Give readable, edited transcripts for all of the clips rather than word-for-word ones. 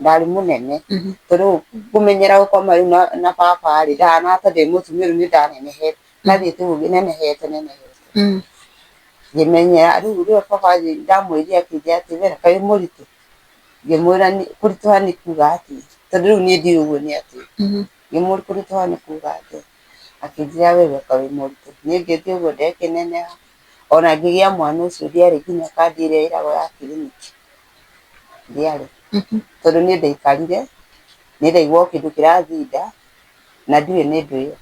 Ndarĩ mũnene. Tondũ kũmenyera gũkoma rĩu na baba rĩ, ndahanaga ta ndĩ mũtumia rĩu nĩ ndanenehete. Ndathiĩte ũguo nenehete nenehete. Ngĩmenyera rĩu rĩrĩa baba ndamwĩrire akĩnjĩra atĩ we kaĩ wĩ mũritũ? Ngĩmwĩra kũritũha nĩ kuga atĩa? Tondũ rĩu niĩ ndiũĩ ũguo nĩ atĩa. Ngĩmũria kũritũha nĩ kuga atĩa? Akĩnjĩra we weka wĩ mũritũ. Niĩ ngĩthiĩ ũguo ndekĩneneha, ona ngĩgĩa mwana ũcio ndiarĩ nginya kandi ĩrĩa ĩragwo ya kiriniki. Ndiarĩ. Tondũ niĩ ndaikarire, nĩ ndaigua o kĩndũ kĩrathiĩ nda, na ndiũĩ nĩ ndũ ĩyo.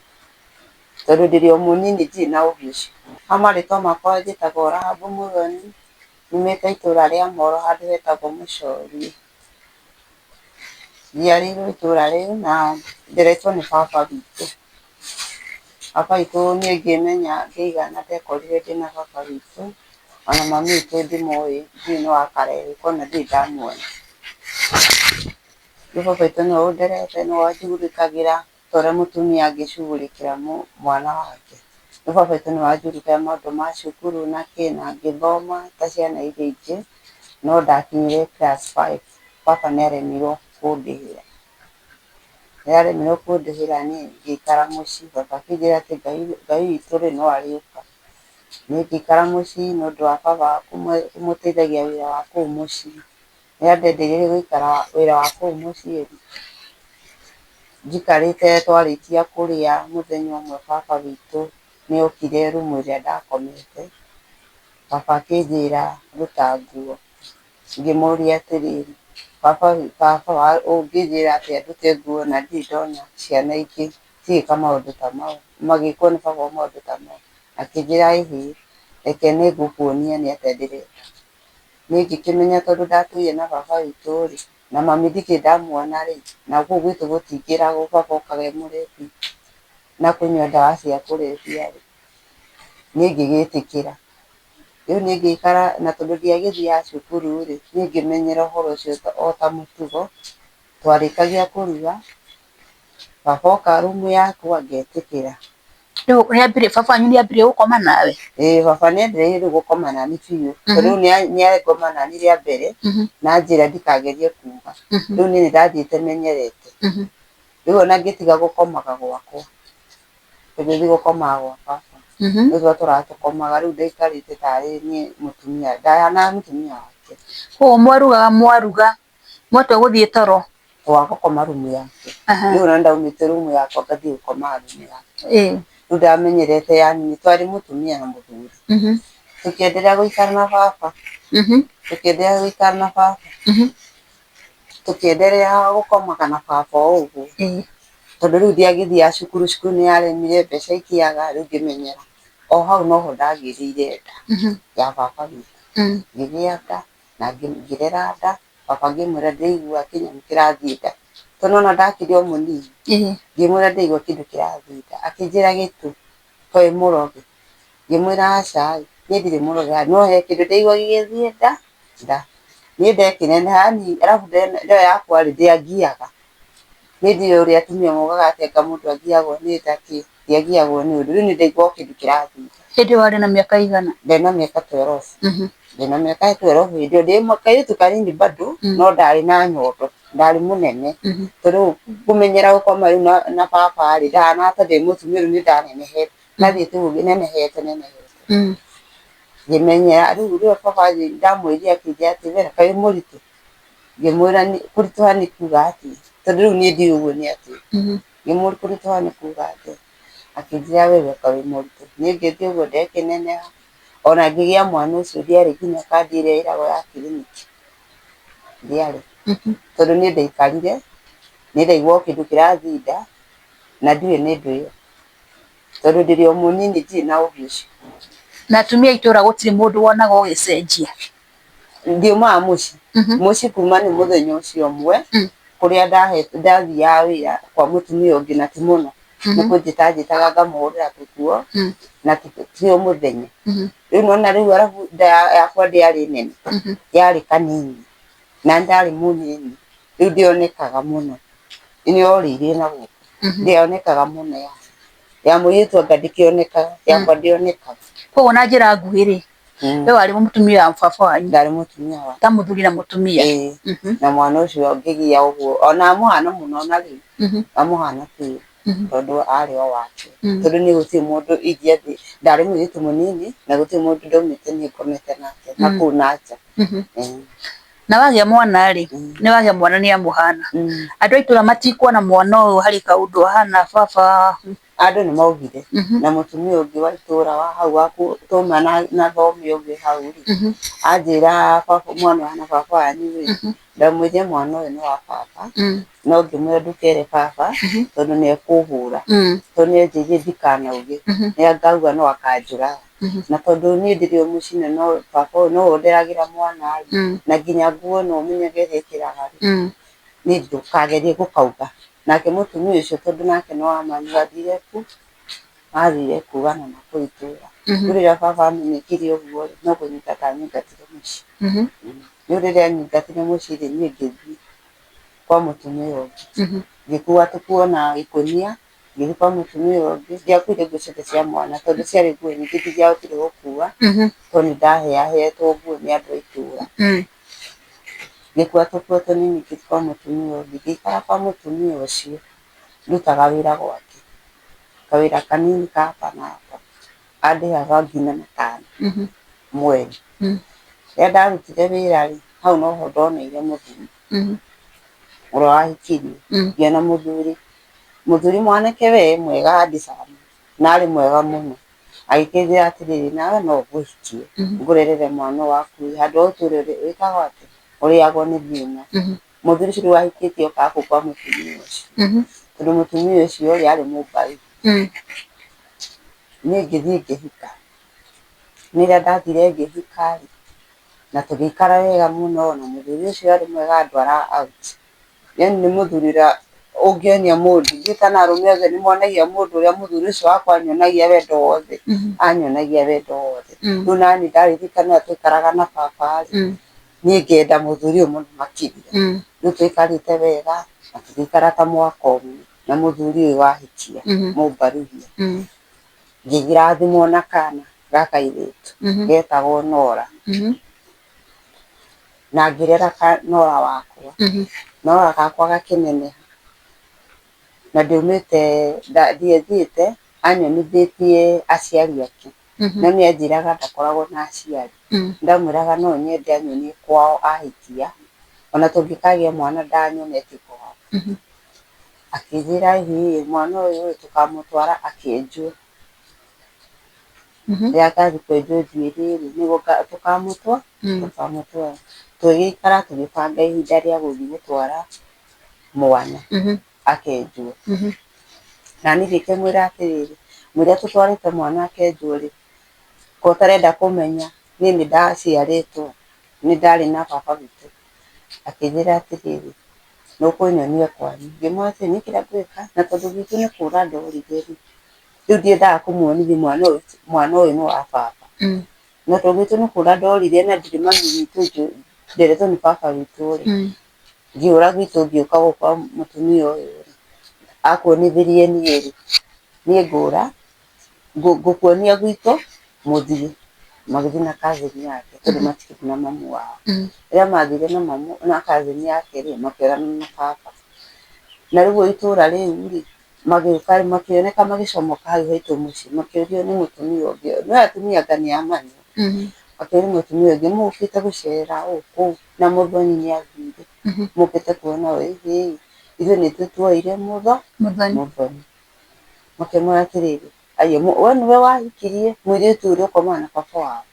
Tondũ ndĩrĩ o mũnini ndirĩ na ũgĩ ũcio. Ha marĩtwa makwa njĩtagwo Rahabu Mũthoni, nyumĩte itũra rĩa Moro handũ hetagwo Mũcorie. Njiarĩirwo itũra rĩu na nderetwo nĩ baba witũ. Baba witũ niĩ ngĩmenya ngĩigana ndekorire ndĩna baba witũ, ona mami witũ ndimũĩ, ndiũĩ nĩ wa kara ĩrĩkũ ona ndirĩ ndamuona. Rĩu baba witũ nĩwe ũnderete, nĩwe wanjugurĩkagĩra ta ũrĩa mũtumia angĩcugurĩkĩra mwana wake. Rĩu baba witũ nĩwe wanjugurĩkagĩra maũndũ ma cukuru na kĩ na ngĩthoma ta ciana iria ingĩ, no ndakinyire class five baba nĩ aremirwo kũndĩhĩra. Nĩaremirwo kũndĩhĩra niĩ ngĩikara mũciĩ, baba akĩnjĩra atĩ Ngai witũ rĩ no arĩũka. Niĩ ngĩikara mũciĩ nĩ ũndũ wa baba kũmũteithagia wĩra wa kũu mũciĩ. Rĩrĩa ndendereire gũikara wĩra wa kũu mũciĩ rĩ, njikarĩte twarĩkia kũrĩa mũthenya ũmwe baba witũ nĩ okire rumu ĩrĩa ndakomete, baba akĩnjĩra ruta nguo. Ngĩmũria atĩrĩrĩ, baba baba ũngĩnjĩra atĩa ndute nguo na ndirĩ ndona ciana ingĩ cigĩka maũndũ ta mau, magĩkwo nĩ baba maũndũ ta mau. Akĩnjĩra ĩhĩ, reke nĩ ngũkuonia nĩ atĩa ndĩreka. Niĩ ngĩkĩmenya tondũ ndatũire na baba witũ rĩ, na mami ndikĩrĩ ndamuona rĩ, na kũu gwitũ gũtingĩragwo baba okaga e mũrebi na kũnyua ndawa cia kũrebia rĩ, niĩ ngĩgĩtĩkĩra. Rĩu niĩ ngĩikara na tondũ ndiagĩthiaga cukuru rĩ, niĩ ngĩmenyera ũhoro ũcio o ta mũtugo, twarĩkagia kũruga, baba oka rumu yakwa ngetĩkĩra. Rĩu baba wanyu nĩ ambirie gũkoma nawe? Ĩĩ baba nĩ ambĩrĩirie rĩu gũkoma nani biũ, tondũ rĩu nĩ angoma nani rĩa mbere, na anjĩra ndikagerie kuga, rĩu niĩ nĩ ndathiĩte menyerete, rĩu ona ngĩtiga gũkomaga gwakwa. Tũgĩthiĩ gũkomaga gwa baba. Rĩu twatũraga tũkomaga rĩu ndaikarĩte tarĩ niĩ mũtumia, ndahanaga mũtumia wake. Koguo mwarugaga mwaruga, mwatua gũthiĩ toro? Twagũkoma rumu yake. Rĩu ona ndaumĩte rumu yakwa ngathiĩ gũkomaga rumu yake. Rĩu ndamenyerete yani twarĩ mũtumia na mũthuri. Tũkĩenderea gũikara na baba, tũkĩenderea gũikara na baba. Tũkĩenderea gũkomaga na baba o ũguo, tondũ rĩu ndiagĩthiaga cukuru, cukuru nĩ yaremire, mbeca ikĩaga, rĩu ngĩmenyera. O hau noho ndagĩrĩire nda ya baba witũ. Ngĩgĩa nda na ngĩrera nda, baba ngĩmwĩra ndĩraigua kĩnyamũ kĩrathiĩ nda, tondũ nĩ wona ndakĩrĩ o mũnini, ngĩmwĩra ndĩraigua kĩndũ kĩrathiĩ nda, akĩnjĩra gĩtũ to wĩ mũrogi. Ngĩmwĩra aca ĩ, niĩ ndirĩ mũrogi no he kĩndũ ndĩraigua gĩgĩthiĩ nda nda. Niĩ ndekĩneneha yaani arabu nda ĩyo yakwa rĩ ndĩangiaga. Niĩ ndiũĩ ũrĩa atumia maugaga atĩ anga mũndũ angiagwo nĩ nda kĩ, ndiangiagwo nĩ ũndũ. Rĩu niĩ ndaigua o kĩndũ kĩrathiĩ nda. Hĩndĩ ĩyo warĩ na mĩaka ĩigana? Ndarĩ na mĩaka twelve. Ndĩ na mĩaka twelve hĩndĩ ĩyo, ndĩ kairĩtu kanini bado no ndarĩ na nyondo, ndarĩ mũnene. Tondũ kũmenyera gũkoma rĩu na baba rĩ, ndahanaga ta ndĩ mũtumia rĩu nĩ ndanenehete. Ndathiĩte ũguo nenehete nenehete. Ngĩmenyera rĩu rĩrĩa baba ndamwĩrire akĩnjĩra atĩ we kaĩ wĩ mũritũ? Ngĩmwĩra kũritũha nĩ kuga atĩa? Tondũ rĩu niĩ ndiũĩ ũguo nĩ atĩa. Ngĩmũria kũritũha nĩ kuga atĩa? Akĩnjĩra we weka wĩ mũritũ. Niĩ ngĩthiĩ ũguo ndekĩneneha, ona ngĩgĩa mwana ũcio ndiarĩ nginya kandi ĩrĩa ĩragwo ya kiriniki, ndiarĩ. Tondũ niĩ ndaikarire, nĩ ndaigua o kĩndũ kĩrathiĩ nda, na ndiũĩ nĩ ndũ ĩyo. Tondũ ndĩrĩ o mũnini ndirĩ na ũgĩ ũcio. Na atumia a itũra gũtirĩ mũndũ wonaga ũgĩcenjia? Ndiumaga mũciĩ, mũciĩ kuma nĩ mũthenya ũcio ũmwe, kũrĩa ndathiaga wĩra kwa mũtumia ũngĩ na ti mũno, nĩ kũnjĩta anjĩtaga ngamũhũrĩra tũkuo, na ti o mũthenya. Rĩu nĩ wona rĩu arabu nda yakwa ndĩarĩ nene, yarĩ kanini, na nĩ ndarĩ mũnini, rĩu ndĩonekaga mũno. Nĩ yorĩire na gũkũ, ndĩonekaga mũno yani. Ya mũirĩtu anga ndĩkĩonekaga, yakwa ndĩonekaga. Koguo na njĩra nguhĩ rĩ, We warĩ mũtumia wa baba wanyu? Ndarĩ mũtumia wa Ta mũthuri na mũtumia? Ĩĩ. Na mwana ũcio ngĩgĩa ũguo ona amũhana mũno ona rĩu. Amũhana biũ tondũ arĩ o wake. Tondũ niĩ gũtirĩ mũndũ ingĩathiĩ, ndarĩ mũirĩtu mũnini na gũtirĩ mũndũ ndaumĩte niĩ ngomete nake na kũu na nja. Na wagĩa mwana rĩ, nĩ wagĩa mwana nĩ amũhana. Andũ a itũra matikuona mwana ũyũ harĩ kaũndũ ahana baba? Andũ nĩ maugire na mũtumia ũngĩ wa itũra wa hau wa twauma na thome ũngĩ hau rĩ, anjĩra baba mwana ũyũ ahana baba wanyu rĩ, ndamwĩrire mwana ũyũ nĩ wa baba, no ngĩmwĩra ndũkere baba tondũ nĩ ekũhũra, tondũ nĩ anjĩrire ndikanauge, nĩ angauga no akanjũraga. Na tondũ niĩ ndĩrĩ o mũciĩ na no baba ũyũ nowe ũnderagĩra mwana rĩ, na nginya nguo no ũmenyage ĩrĩa ĩkĩraga rĩ, niĩ ndũkagerie gũkauga. Nake mũtumia ũcio tondũ nake nĩ wa mami athire ku? Athire kuugana na kũu itũra. Rĩu rĩrĩa baba amenyekire ũguo rĩ, no kũnyingata anyingatire mũciĩ. Rĩu rĩrĩa anyingatire mũciĩ rĩ, niĩ ngĩthiĩ kwa mũtumia ũngĩ. Ngĩkua tũkuo na ikũnia, ngĩthiĩ kwa mũtumia ũngĩ. Ndiakuire nguo ciothe cia mwana tondũ ciarĩ nguo nyingĩ ndingĩahotire gũkua, tondũ nĩ ndaheaheetwo nguo nĩ andũ a itũra. Ngĩkua tũkuo tũnini ngĩthiĩ kwa mũtumia ũngĩ, ngĩikara kwa mũtumia ũcio ndutaga wĩra gwake, kawĩra kanini ka hapa na hapa, andĩhaga ngiri na matano mweri. Rĩrĩa ndarutire wĩra rĩ, hau noho ndoneire mũthuri ũrĩa wahikirie, ngĩona mũthuri, mũthuri mwanake we mwega handsome na arĩ mwega mũno. Agĩkĩnjĩra atĩrĩrĩ, nawe no ngũhikie, ngũrerere mwana waku ĩ, handũ ha ũtũre wĩkagwo atĩa, ũrĩagwo nĩ thĩna. Mũthuri ũcio rĩu wahikĩtie okaga kũu kwa mũtumia ũcio, tondũ mũtumia ũcio rĩ, arĩ mũmbarĩ. Niĩ ngĩthiĩ ngĩhika, rĩrĩa ndathire ngĩhika rĩ, na tũgĩikara wega mũno, na mũthuri ũcio arĩ mwega andwaraga out. Yaani nĩ mũthuri ũrĩa ũngĩonia mũndũ, ndiũĩ kana arũme othe nĩ monagia mũndũ ũrĩa mũthuri ũcio wakwa anyonagia wendo wothe, anyonagia wendo wothe. Rĩu naniĩ ndaririkana ũrĩa twaikaraga na baba rĩ, niĩ ngenda mũthuri ũyũ mũno makĩria. Rĩu tũikarĩte wega na tũgĩikara ta mwaka ũmwe na mũthuri ũyũ wahikia mũmbaruhia. Ngĩrathimwo na kana ga kairĩtu getagwo Nora. Na ngĩrera Nora wakwa. Nora gakwa gakĩneneha na ndiaumĩte ndiathiĩte anyonithĩtie aciari ake. No nĩ anjĩraga ndakoragwo na aciari. Ndamwĩraga no nyende anyonie kwao ahikia, ona tũngĩkagĩa mwana ndanyonetie kwao. Akĩnjĩra hihi mwana ũyũ ĩ tũkamũtwara akĩenjwo. Rĩrĩa agathiĩ kwenjwo njuĩrĩ rĩ, nĩguo tũkamũtwara. Tũgĩgĩikara tũgĩbanga ihinda rĩa gũthiĩ gũtwara mwana akenjwo. Na niĩ ngĩkĩmwĩra atĩrĩrĩ, mũrĩa tũtwarĩte mwana akenjwo rĩ, ko ũtarenda kũmenya niĩ nĩ ndaciarĩtwo, nĩ ndarĩ na baba witũ. Akĩnjĩra atĩrĩrĩ, nĩ ũkũnyonia kwanyu. Ngĩmwĩra atĩrĩrĩ, niĩ kĩrĩa ngwĩka, na tondũ gwitũ nĩ kũra ndorire rĩ, rĩu ndiendaga kũmuonithia mwana ũyũ mwana ũyũ nĩ wa baba. Na tondũ gwitũ nĩ kũra ndorire na ndirĩ mami witũ nderetwo nĩ baba witũ rĩ, ngĩũra gwitũ ngĩũka gũkũ kwa mũtumia ũyũ rĩ, akuonithirie niĩ rĩ, niĩ ngũra, ngũkuonia gwitũ mũthiĩ. Magĩthiĩ na cousin yake tondũ matikĩrĩ na mamu wao. Rĩrĩa mathire na mamu na cousin yake rĩ, makĩonana na baba. Na rĩu itũra rĩu rĩ, magĩũka makĩoneka magĩcomoka hau haitũ mũciĩ makĩũrio nĩ mũtumia ũngĩ, no atumia anga nĩ amanya, makĩũrio nĩ mũtumia ũngĩ mũkĩte gũcera ũ kũu na mũthoni nĩ athire, mũkĩte kuona ũ, ĩhĩ ithuĩ nĩ ithuĩ tuoire mũthoni. Makĩmwĩra atĩrĩrĩ, haiya we nĩwe wahikirie mũirĩtu ũrĩa ũkomaga na baba wao?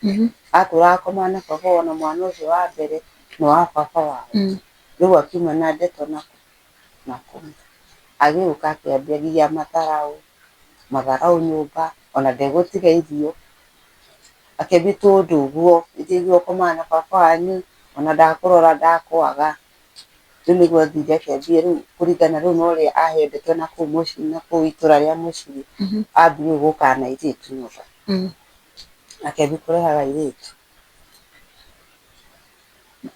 Atũraga akomaga na baba wao na mwana ũcio wa mbere nĩ wa baba wao. Rĩu akiuma na ndeto nakũ? Na kũu. Agĩũka akĩambia matharaũ, matharaũ nyũmba, ona ndegũtiga irio, akĩambia tũũndũ ũguo, nĩnjiguire ũkomaga na baba wanyu, ona ndakũrora ndakwaga. Rĩu nĩguo athire akĩambia rĩu kũringana rĩu na ũrĩa ahendetwo nakũu mũciĩ nakũu itũra rĩa mũciĩ, ambirie gũkaga na airĩtu nyũmba. Akĩambia kũrehaga airĩtu.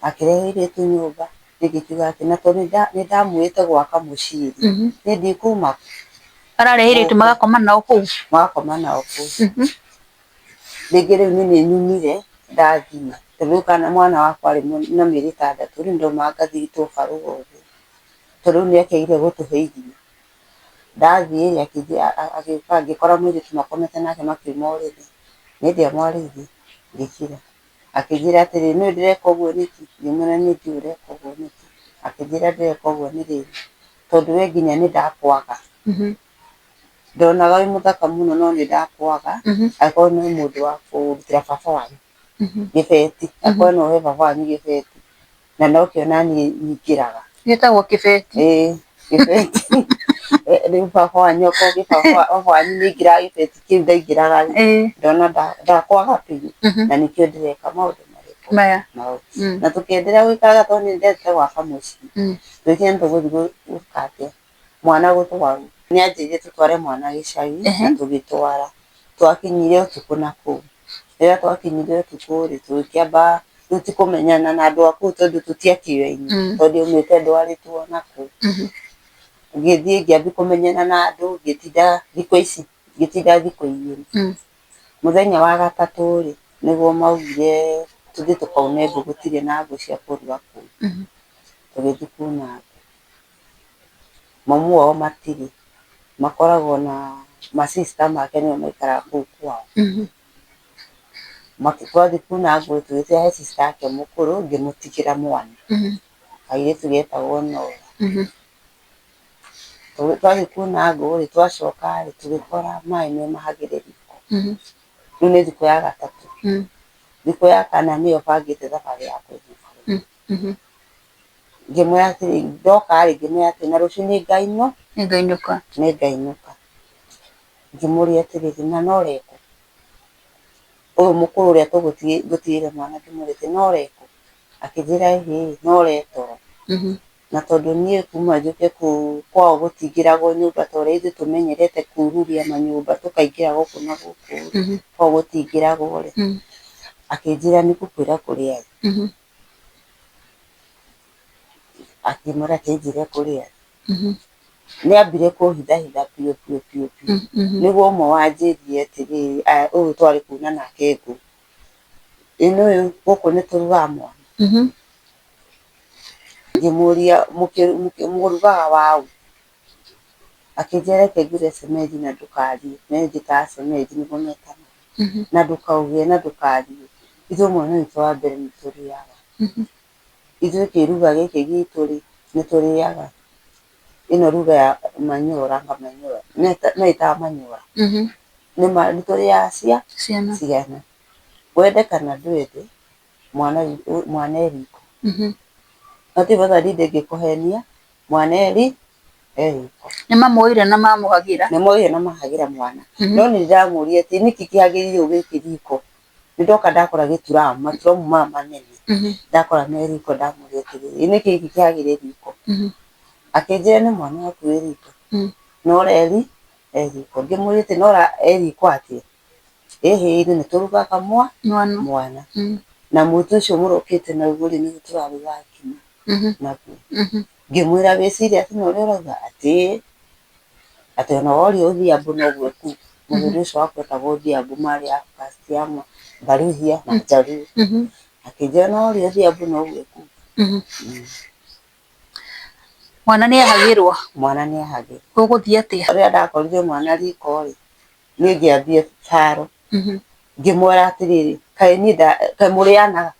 Akĩrehe airĩtu nyũmba, niĩ ngĩkiuga atĩ na tondũ nĩ ndamwĩrĩte gwaka mũciĩ rĩ, niĩ ndikuma Ararehe airĩtu magakoma nao kũu? Magakoma nao kũu. Rĩngĩ rĩu niĩ nĩ nyumire, Ndathiĩ, tondũ rĩu kana mwana wakwa arĩ na mĩeri 6 rĩu ndaumaga ngathiritwo barũa ũguo, tondũ rĩu nĩ akĩagire gũtũhe irio. Ndathiĩ rĩ, agĩũka ngĩkora mũirĩtu makomete nake makiuma ũrĩrĩ. Niĩ ndiamwarĩirie, ngĩkira. Akĩnjĩra atĩrĩ, nĩũĩ ndĩreka ũguo nĩkĩ? Ngĩmwĩra niĩ ndiũĩ ũreka ũguo nĩkĩ. Akĩnjĩra ndĩreka ũguo nĩ rĩrĩ, tondũ we nginya nĩ ndakwaga. Ndonaga wĩ mũthaka mũno no nĩ ndakwaga, angĩkorwo nĩ mũndũ wa kũrutĩra baba wanyu gĩbeti, angĩkorwo no ũhe baba wanyu gĩbeti, na nokĩo naniĩ nyingĩraga. Gĩtagwo kĩbeti. Ĩĩ gĩbeti. Rĩu baba wanyu okorwo baba wanyu nĩ aingĩraga gĩbeti kĩu ndaingĩraga rĩ, ndona ndakwaga biũ na nĩkĩo ndĩreka maũndũ marĩkũ? Maya. Mau. Na tũkĩenderea gũikaraga tondũ nĩ ndendete gwaka mũciĩ, tũgĩkinya nĩ tũgũthiĩ gwĩka atĩa, mwana gũtwarwo. Nĩ anjĩrire tũtware mwana gĩcagi na tũgĩtwara. Twakinyire ũtukũ na kũu. Rĩrĩa twakinyire ũtukũ rĩ, tũgĩkĩamba rĩu ti kũmenyana na andũ a kũu tondũ tũtiakĩũyaine, tondũ ndaumĩte ndwarĩtwo na kũu. Ngĩthiĩ ngĩambia kũmenyana na andũ, ngĩtinda thikũ ici, ngĩtinda thikũ 2. Mũthenya wa gatatũ rĩ, nĩguo maugire tũthiĩ tũkaune ngũ gũtirĩ na ngũ cia kũruga kũu. Tũgĩthiĩ kuna ngũ. Mamu wao matirĩ, makoragwo na ma sister make nĩo maikaraga kũu kwao. Twathiĩ kuna ngũ tũgĩthiĩ he sister yake mũkũrũ ngĩmũtigĩra mwana, kairĩtu getagwo Nora. Twathiĩ kuna ngũ rĩ, twacoka rĩ, tũgĩkora maĩ me mahagĩre riko. Rĩu nĩ thikũ ya gatatũ. Thikũ ya kana nĩyo bangĩte thabarĩ ya kũinũka. Ngĩmwĩra atĩrĩ, ndoka rĩ, ngĩmwĩra atĩrĩ, na rũciũ nĩ Nĩngainũka. Nĩngainũka. Ngĩmũria atĩrĩrĩ, na Nora ekũ? Ũyũ mũkũrũ ũrĩa ngũtigĩire mwana ngĩmũria atĩrĩ, Nora ekũ? Akĩnjĩra ĩhĩ, Nora e toro. Na tondũ niĩ kuma njũke kũu kwao gũtingĩragwo nyũmba ta ũrĩa ithuĩ tũmenyerete kururia manyũmba tũkaingĩra gũkũ na gũkũ rĩ, kwao gũtingĩragwo rĩ, akĩnjĩra nĩ ngũkwĩra kũrĩa arĩ. Akĩmwĩra reke anjĩre kũrĩa arĩ. Nĩ ambire kũhithahitha biũ biũ biũ biũ. Nĩguo ũmwe wanjĩrire atĩrĩrĩ, ũyũ twarĩ kuna nake ngũ, ĩ nĩ ũyũ gũkũ nĩ tũrugaga mwana? Ngĩmũria mũrugaga waũ? Akĩnjĩra reke ngũre cemeji na ndũkarie, menjĩtaga cemeji nĩguo metanaga, na ndũkauge na ndũkarie, ithuĩ mwana witũ wa mbere nĩ tũrĩaga. Ithuĩ kĩruga gĩkĩ gitũ rĩ, nĩ tũrĩaga. Ĩno ruga ya manyora anga manyora, metaga manyora. Nĩ tũrĩaga ciana. Wende kana ndwende, mwana mwana e riko. Hatirĩ bata ndinde ngĩkũhenia, mwana e riko. Nĩ mamuoire na mamũhagĩra? Nĩ moire na mahagĩra mwana. No nĩ ndĩramũria atĩ nĩkĩ kĩhagĩrire ũguo gĩkĩ riko? Nĩ ndoka ndakora gĩturamu, maturamu maya manene, ndakora me riko ndamũria atĩrĩrĩ, nĩkĩ gĩkĩ kĩhagĩre riko? Akĩnjĩra nĩ mwana waku wĩ riko. Nora e riko. Ngĩmũria atĩ Nora e riko atĩa? Ĩhĩ ithuĩ nĩ tũrugaga mwana. Na mũtu ũcio mũrokĩte naguo rĩ, nĩguo tũraruga ngima naguo. Ngĩmwĩra wĩ serious na ũrĩa ũrauga? Atĩ ĩĩ. Atĩ ona woria Odhiambo noguo ekuga. Mũthuri ũcio wakwa etagwo Odhiambo marĩ a caste ya Mbaruhia na Njaruo. Akĩnjĩra ona woria Odhiambo noguo ekuga. Mwana nĩ ahagĩrwo? Mwana nĩ ahagĩrwo. Gũgũthiĩ atĩa? Rĩrĩa ndakorire mwana riko rĩ, niĩ ngĩambia haro. Ngĩmwĩra atĩrĩrĩ, kaĩ niĩ kaĩ mũrĩanaga?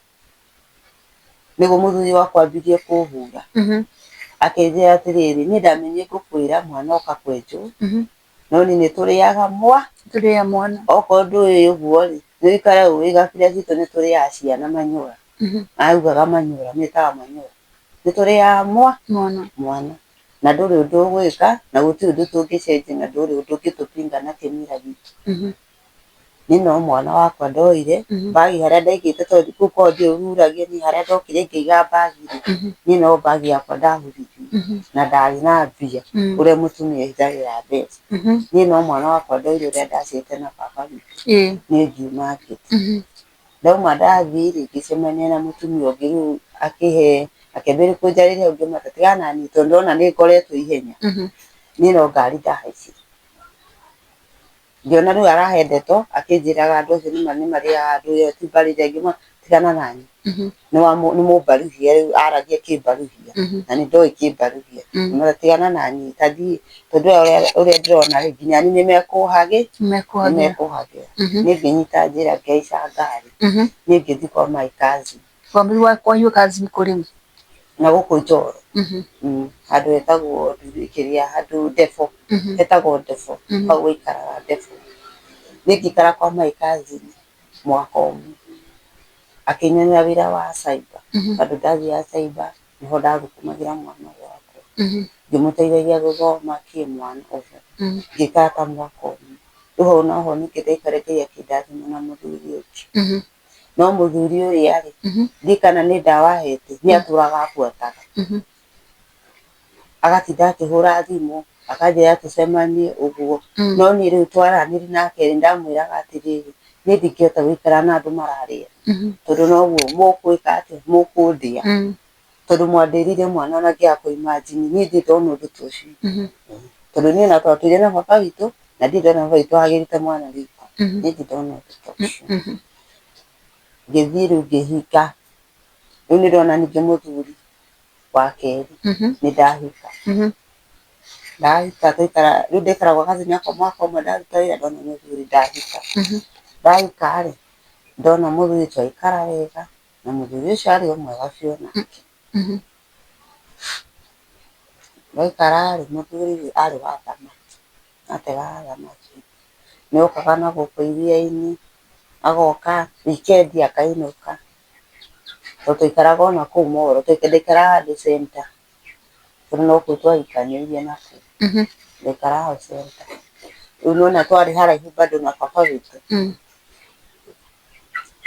Nĩguo mũthuri wakwa ambirie kũhũra. Akĩnjĩra atĩrĩrĩ, niĩ ndamenyire ngũkwĩra mwana oka kwenjwo, no niĩ nĩ tũrĩaga Tũrĩaga mwana. Okorwo ndũĩ ũguo rĩ, nĩ ũikare ũĩ gabira citũ nĩ tũrĩaga ciana manyũra. Augaga manyũra, metaga manyũra. Nĩ tũrĩaga mwana. Na ndũrĩ ũndũ ũgwĩka, na gũtirĩ ũndũ tũngĩcenjia na ndũrĩ ũndũ ũngĩtũpinga na kĩmira gitũ. Niĩ no mwana wakwa ndoire, mbagi harĩa ndaigĩte tondũ kũu kwao ndiũruragia niĩ harĩa ndokire ngĩiga mbagi rĩ, niĩ no mbagi yakwa ndahuthirie na ndarĩ na mbia ũrĩa mũtumia ahithagĩra mbeca. Niĩ no mwana wakwa ndoire ũrĩa ndaciarĩte na baba witũ, niĩ ngiuma ngĩthiĩ. Ndauma ndathiĩ rĩ, ngĩcemania na mũtumia ũngĩ rĩu akĩhe, akĩambĩrĩria kũnjarĩria hau ngĩmwĩra ta tigana na niĩ tondũ ndĩrona nĩ ngoretwo ihenya. Niĩ no ngari ndahaicire. Ngĩona rĩu arahe ndeto akĩnjĩraga andũ acio nĩ marĩaga andũ ĩyo ti mbarĩ ngĩmwĩra tigana nani. Nĩ mũmbaruhia rĩu aragia kĩmbaruhia na nĩ ndoĩ kĩmbaruhia. Ngĩmwĩra tigana nani ta thiĩ tondũ ũrĩa ndĩrona rĩ nginya niĩ nĩ mekũhagĩra. Niĩ ngĩnyita njĩra ngĩhaica ngari niĩ ngĩthiĩ kwa my cousin. Kwa cousin kũ rĩu? Na gũkũ Njoro. Handũ hetagwo kĩrĩa handũ Ndebo, hetagwo Ndebo, hau waikaraga Ndebo. Niĩ ngĩikara kwa my cousin mwaka ũmwe, akĩnyonia wĩra wa cyber, tondũ ndathiaga cyber nĩho ndathũkũmagĩra mwana ũyũ wakwa, ngĩmũteithagia gũthoma kĩ mwana ũguo, ngĩikara ta mwaka ũmwe. Rĩu hau noho ningĩ ndaikarire Ngai akĩndathima na mũthuri ũngĩ. No mũthuri ũrĩa rĩ, ndiũĩ kana nĩ ndawa ahete, nĩ atũraga abuataga. Agatinda akĩhũra thimũ, akanjĩra tũcemanie ũguo. No niĩ rĩu twaranĩria nake rĩ, ndamwĩraga atĩrĩrĩ, niĩ ndingĩhota gũikara na andũ mararĩa, tondũ noguo mũgwĩka atĩa, mũkũndĩa. Tondũ mwandĩrire mwana ona ngĩaga kũ imagine, niĩ ndirĩ ndona ũndũ ta ũcio. Tondũ niĩ ona twatũire na baba witũ, na ndirĩ ndona baba witũ agĩrĩte mwana riko. Niĩ ndirĩ ndona ũndũ ta ũcio. Ngĩthiĩ rĩu ngĩhika, rĩu nĩ ndona ningĩ mũthuri wa kerĩ, nĩ ndahika. Ndahika twaikara, rĩu ndaikara gwa cousin yakwa mwaka ũmwe ndaruta wĩra ndona mũthuri ndahika. Ndahika rĩ, ndona mũthuri twaikara wega, na mũthuri ũcio arĩ o mwega biũ nake. Twaikara rĩ, mũthuri arĩ wa thamaki, ategaga thamaki. Nĩ okaga na gũkũ iria-inĩ, agoka wikendi akainũka. Tondũ twaikaraga ona kũu moro, ndaikaraga handũ center, tondũ nokuo twaikanĩirie nakuo. Ndaikaraga hau center. Rĩu nĩ wona twarĩ haraihu bado na baba witũ.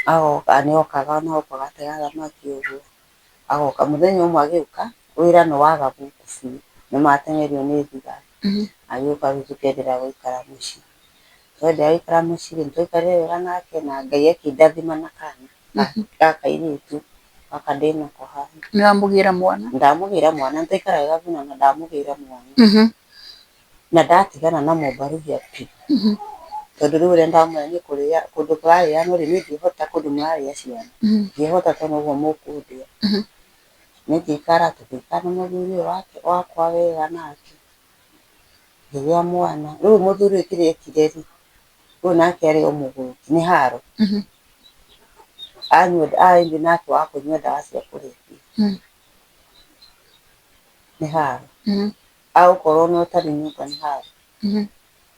Agoka nĩ okaga na gũkũ agatega thamaki ũguo, agoka. Mũthenya ũmwe agĩũka, wĩra nĩ waga gũkũ biũ, nĩ mateng'erio nĩ thigari. Agĩũka rĩu tũkĩenderea gũikara mũciĩ. Twenderea gũikara mũciĩ rĩ, nĩ twaikarire wega nake na Ngai akĩndathima na kana ga kairĩtu, gaka ndĩnako haha. Nĩ wamũgĩra mwana? Ndamũgĩra mwana, nĩ twaikara wega mũno na ndamũgĩra mwana. Na ndatigana na mũmbaruhia biũ. Tondũ rĩu ũrĩa ndamwĩra niĩ kũrĩa kũndũ kũrarĩanwo rĩ, niĩ ndingĩhota kũndũ mũrarĩa ciana. Ndingĩhota tondũ noguo mũkũndĩa. Niĩ ngĩikara tũgĩikara na mũthuri ũyũ wakwa wega nake, ngĩgĩa mwana. Rĩu mũthuri ũyũ kĩrĩa ekire rĩ, ũyũ nake arĩ o mũgũrũki, nĩ haro. Anyua arĩ nake wa kũnyua ndawa cia kũrebia. Nĩ haro. Agũkorwo ona ũtarĩ nyũmba nĩ haro.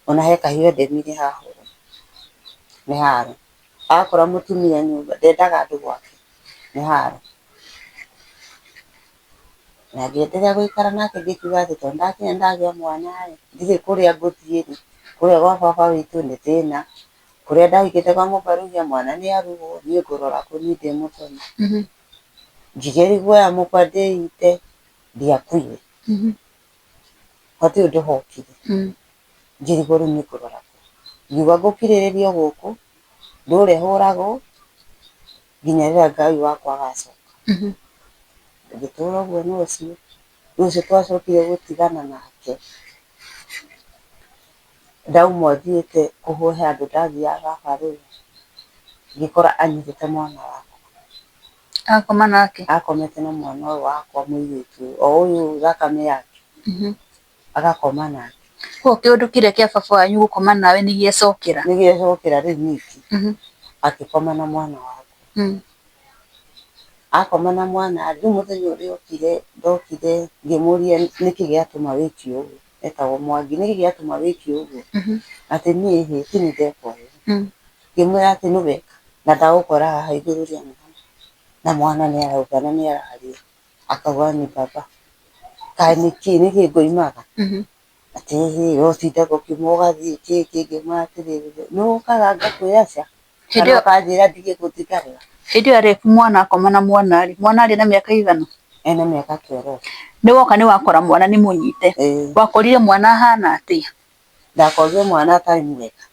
Ona he kahiũ endemire haha ũguo, nĩ haro. Akora mũtumia nyũmba ndendaga andũ gwake, nĩ haro. Na ngĩenderea gũikara nake ngĩkiuga atĩ tondũ ndakinya ndagĩa mwana rĩ, ndirĩ kũrĩa ngũthiĩ rĩ, kũrĩa gwa baba witũ nĩ thĩna, kũrĩa ndahikĩte kwa mũbarũhia mwana nĩ arugwo, niĩ ngũrora kũ niĩ ndĩ mũthoni. Ngĩgeria kuoya mũkwa ndĩite, ndiakuire. Hatirĩ ũndũ hokire. Ngĩrigwo rĩu nĩ ngũrora kũ. Ngiuga ngũkirĩrĩria o gũkũ, ndũre hũragwo nginya rĩrĩa Ngai wakwa agacoka. Ngĩtũra ũguo na ũcio, rĩu ũcio twacokire gũtigana nake, ndauma thiĩte he handũ ndathiaga barũa, ngĩkora anyitĩte mwana wakwa. Akoma nake? Akomete na mwana ũyũ wakwa mũirĩtu, o ũyũ thakame yake, agakoma nake. Koguo kĩũndũ kĩrĩa kĩa baba wanyu gũkoma nawe nĩ gĩecokera? Nĩ gĩecokera rĩu ningĩ, akĩkoma na mwana wakwa. Akoma na mwana rĩ, rĩu mũthenya ũrĩa okire, ndokire ngĩmũria nĩkĩ gĩatũma wĩke ũguo, etagwo Mwangi, nĩkĩ gĩatũma wĩke ũguo? Atĩ niĩ hĩ, ti niĩ ndeka ũguo. Ngĩmwĩra atĩ nĩ weka na ndagũkora haha igũrũ rĩa mwana, na mwana nĩ arauga na nĩ araria, akauga ni baba. Kaĩ nĩkĩ nĩkĩ ngoimaga? Atĩ ĩhĩ we ũtindaga ũkiuma ũgathiĩ kĩ kĩ, ngĩmwĩra atĩrĩrĩ, nĩ ũkaga ngakwĩra ca, kana ũkanjĩra ndige gũthiĩ ngarega. Hĩndĩ ĩyo arĩ mwana akoma na mwana rĩ, mwana arĩ na mĩaka ĩigana? Ena mĩaka 12. Nĩ woka nĩ wakora mwana nĩ mũnyite, wakorire mwana ahana atĩa? Ndakorire mwana atarĩ mwega,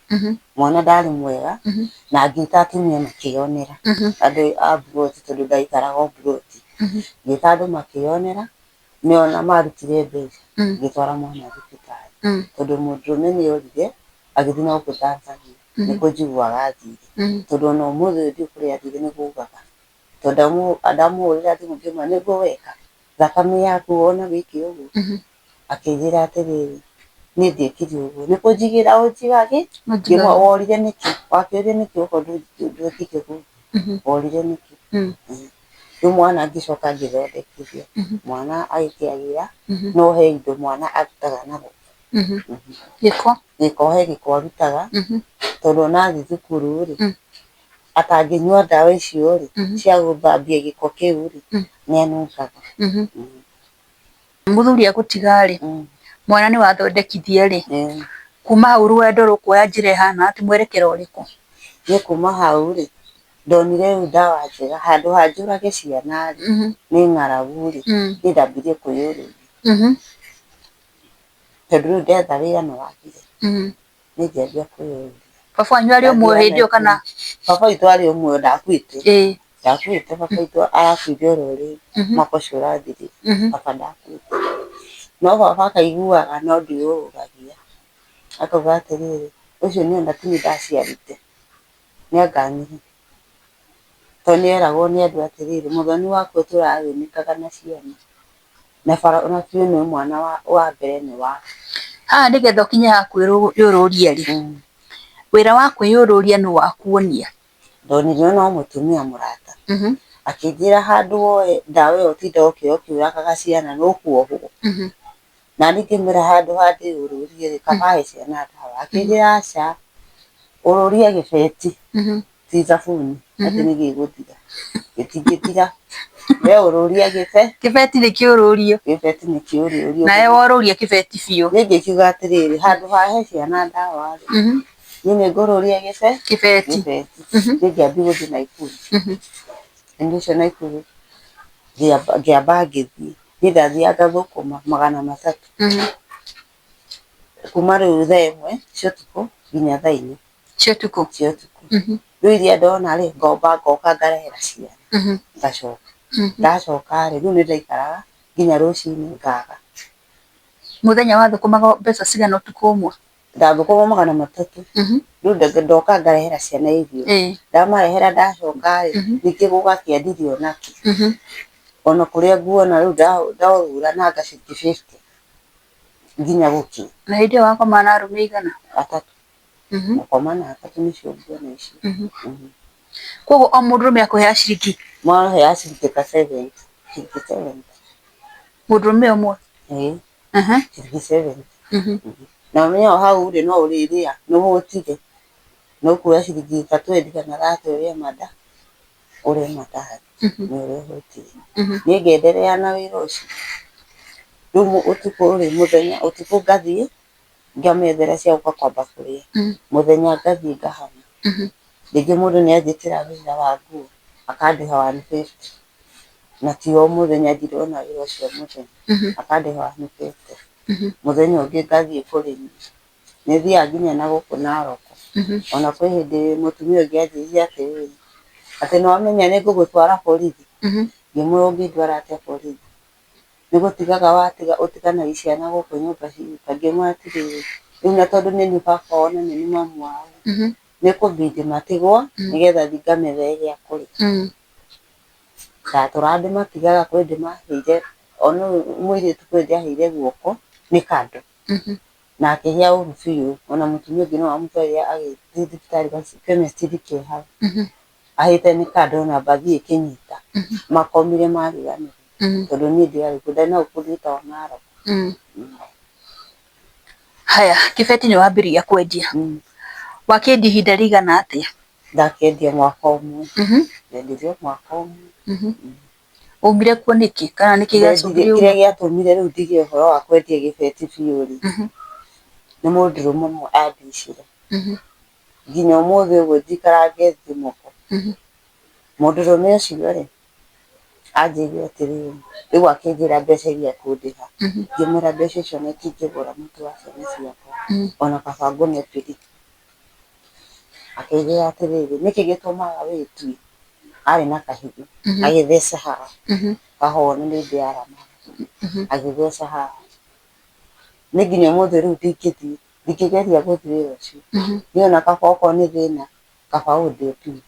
mwana ndarĩ mwega, na ngĩta atumia makĩyonera, andũ a mburoti tondũ ndaikaraga o mburoti. Ngĩta andũ makĩyonera, nĩo ona marutire mbeca, ngĩtwara mwana thibitarĩ, tondũ mũndũrũme nĩ orire Agĩthiĩ na gũkũ Tanzania nĩkuo njiguaga athire, tondũ ona ũmũthĩ ũyũ ndiũĩ kũrĩa athire nĩ kugaga, tondũ ndamũhũrĩra thimũ ngĩmwĩra nĩguo weka thakame yaku wona wĩke ũguo, akĩnjĩra atĩrĩrĩ, niĩ ndiekire ũguo nĩ kũnjigĩra ũnjigagĩ, ngĩmwĩra worire nĩkĩ, wakĩũrire nĩkĩ okorwo ndwekire ũguo, worire nĩkĩ? Rĩu mwana ngĩcoka ngĩthondekithia, mwana agĩkĩagĩra, no he indo mwana arutaga na gũkũ. Gĩko? Gĩko he gĩko arutaga, tondũ ona athiĩ thukuru rĩ, atangĩnyua ndawa icio rĩ, cia gũthambia gĩko kĩu rĩ, nĩ anungaga. Mũthuri agũtiga rĩ, mwana nĩ wathondekithia rĩ, kuma hau rũgendo rũkuoya njĩra ĩhana atĩa, mwerekero ũrĩkũ? Niĩ kuma hau rĩ, ndonire rĩu ndawa njega handũ ha njũrage ciana rĩ, nĩ ng'aragu rĩ, niĩ ndambirie kwĩyũrũria. Tondũ rĩu ndetha wĩra nĩ wagire, niĩ ngĩambia kwĩyũrũria. Baba wanyu arĩ o muoyo hĩndĩ ĩyo kana? Baba witũ arĩ o muoyo ndakuĩte. Ndakuĩte baba witũ arakuire oro rĩu mwaka ũcio ũrathirire, baba ndakuĩte. No baba akaiguaga no ndiũrũragia, akauga atĩrĩrĩ, ũcio niĩ ona ti niĩ ndaciarĩte, nĩ anganire. Tondũ nĩ eragwo nĩ andũ atĩrĩrĩ, mũthoni waku tũrathĩnĩkaga na ciana, na bara ona biũ nĩ mwana wa mbere nĩ waku. Haha nĩgetha ũkinye haha kwĩyũrũria rĩ, wĩra wa kwĩyũrũria nũ wakuonia? Ndonire no mũtumia mũrata, akĩnjĩra handũ woe ndawa ĩyo ũtinde ũkĩũragaga ciana nĩ ũkuohwo. Na niĩ ngĩmwĩra handũ ha ndĩyũrũrie rĩ, kaba he ciana ndawa. Akĩnjĩra aca, ũrũria gĩbeti ti thabuni atĩ nĩ gĩgũthira. Gĩtingĩthira, we ũrũria gĩbe. Kĩbeti nĩ kĩũrũrio. Kĩbeti nĩ kĩũrũrio. Nawe worũria kĩbeti biũ. Niĩ ngĩkiuga atĩrĩrĩ, handũ ha he ciana ndawa rĩ, niĩ nĩ ngũrũria gĩbe. Kĩbeti. Kĩbeti. Niĩ ngĩambia gũthiĩ Naikuru. Nĩ ũcio Naikuru ngĩamba ngĩthiĩ. Niĩ ndathiaga ngathũkũma 300. Kuma rĩu thaa 1 cia ũtukũ nginya thaa 4. Cia ũtukũ? Cia ũtukũ. Rĩu iria ndona rĩ, ngomba ngoka ngarehera ciana, ngacoka. Ndacoka rĩ, rĩu nĩ ndaikaraga nginya rũcinĩ ngaga. Mũthenya wathũkũmaga mbeca cigana ũtukũ ũmwe? Ndathũkũma 300. Rĩu ndoka ngarehera ciana irio. Ndamarehera ndacoka rĩ, ningĩ gũgakĩa ndirĩ onakĩ. Ona kũrĩa nguona rĩu ndaũrũra na nga ciringi 50 nginya gũkĩe. Na hĩndĩ ĩyo wakomaga na arũme aigana? Atatũ. Gũkoma na atatũ nĩcio nguona icio. Koguo o mũndũrũme akũheaga ciringi? Maheaga ciringi ta 70, ciringi 70. Mũndũrũme ũmwe? Ĩĩ. Ciringi 70. Na ũmenye o hau rĩ, no ũrĩrĩa nĩ ũhũtire, nĩ ũkuoya ciringi ta 20 kana 30 ũrĩe manda, ũrĩe mandathi nĩ ũrĩa ũhũtire. Niĩ ngĩenderea na wĩra ũcio. Rĩu ũtukũ rĩ, mũthenya ũtukũ ngathiĩ ngamethera cia gũka kwamba kũrĩa, mũthenya ngathiĩ ngahama. Rĩngĩ mũndũ nĩ anjĩtĩra wĩra wa nguo akandĩha 150, na ti o mũthenya ndirona wĩra ũcio o mũthenya, akandĩha 150. Mũthenya ũngĩ ngathiĩ kũrĩma, nĩ thiaga nginya na gũkũ Narok. Ona kwĩ hĩndĩ mũtumia ũngĩ anjĩrire atĩrĩrĩ, atĩ nĩ wamenya nĩ ngũgũtwara borithi? Ngĩmwĩra ũngĩndwara atĩa borithi? Nĩ gũtigaga watiga ũtiganagia ciana gũkũ nyũmba cigĩka. Ngĩmwĩra atĩrĩrĩ, rĩu na tondũ nĩ niĩ baba wao na nĩ niĩ mamu wao nĩ kũbidi matigwo nĩgetha thiĩ ngamethere gĩa kũrĩa. Ndatũraga ndĩmatigaga kwĩ ndĩmaheire ona ũyũ mũirĩtu kwĩ ndĩaheire guoko nĩ kando. Na akĩhĩa ũru biũ ona mũtumia ũngĩ no amũtwarire agĩthiĩ thibitarĩ chemist ke hau. Ahĩte nĩ kando na mbathi ĩkĩnyita. Makomire mariganĩrwo tondũ niĩ ndiarĩ kuo ndarĩ na gũkũ gwĩtagwo Narok. Haya, kĩbeti nĩ wambĩrĩria kwendia. Wakĩendia ihinda rĩigana atĩa? Ndakĩendia mwaka ũmwe. Ndendirie mwaka ũmwe. Waumire kuo nĩkĩ? Kana nĩkĩ gĩacũngĩrĩirie Kĩrĩa gĩatũmire rĩu ndige ũhoro wa kwendia gĩbeti biũ rĩ, nĩ mũndũrũme ũmwe andicire. Nginya ũmũthĩ ũguo njikaraga ngethĩ moko. Mũndũrũme ũcio rĩ, anjĩrire atĩrĩrĩ, rĩu akĩnjĩra mbeca iria ekũndĩha. Ngĩmwĩra mbeca icio ona itingĩgũra mũtu wa ciana ciakwa, ona kaba ngũne biri. Akĩnjĩra atĩrĩrĩ, nĩkĩ gĩtũmaga wĩtue? Arĩ na kahiga, agĩtheca haha, kahona nĩ ndĩaramaga, agĩtheca haha. Niĩ nginya ũmũthĩ rĩu ndingĩthiĩ. Ndingĩgeria gũthiĩ wĩra ũcio. Niĩ ona kaba okorwo nĩ thĩna, kaba ũndĩe biũ.